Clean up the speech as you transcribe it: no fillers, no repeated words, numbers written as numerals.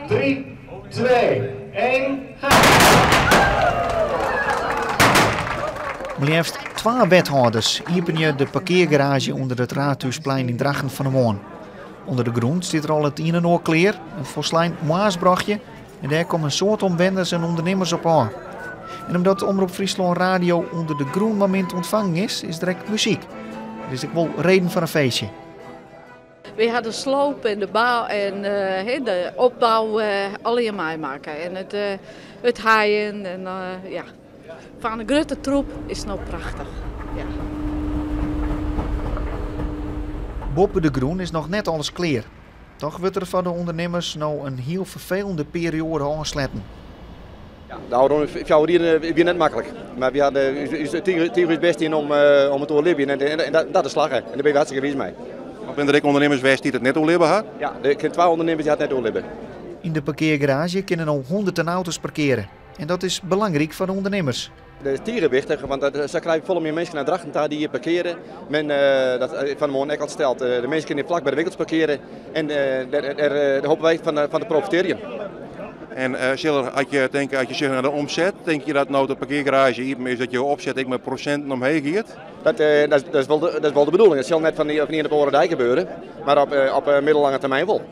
3, 2, 1, ga! Mar leafst twa wethâlders iepenje de parkeargaraazje ûnder it Raadhúsplein yn Drachten fan 'e moarn. Under de grûn stiet der al it ien en oar klear, in folslein moarnsbrochje en dêr komme in soad omwenners en ûndernimmers op ôf. En omdat Omrop Fryslân Radio ûnder de grûn mar min te ûntfangen is, is der ek muzyk. Der is ek wol reden foar in feestje. Wy ha de sloop en de bou en de opbou allegear meimakke. En it heien en ja, fan in grutte troep is no prachtich. Ja. Boppe de grûn is noch net alles klear. Toch wurdt der foar de ûndernimmers no in hiel ferfelende perioade ôfsletten. Ja, de ôfrûne 4 jier wie net maklik. Mar wy hawwe ús tige ús bêst dien om it te oerlibjen en dat is slagge. En dêr binne we hartstikke wiis mei. Mar binne der ek ûndernimmers west dy't it net oerlibbe ha? Ja, ik ken twa ûndernimmers dy't it net oerlibbe. Yn de parkeargaraazje kinne no hûnderten auto's parkeare. En dat is belangryk foar de ûndernimmers. Dat is tige wichtich, want sa krije we folle mear minsken nei Drachten ta dy't hjir parkeare. Men, dat is fan 'e moarn ek al steld, de minsken kinne flak by de winkels parkeare en dêr hoopje wy fan te profitearjen. En sil er, as je tinke, as je sjogge nei de omset, tinke je dat no't de parkeargaraazje iepen is, dat jo opset ek mei prosinten omheech giet? Dat is wol de bedoeling. It sil net fan de iene op de oare dei gebeure, mar op middellange termyn wol.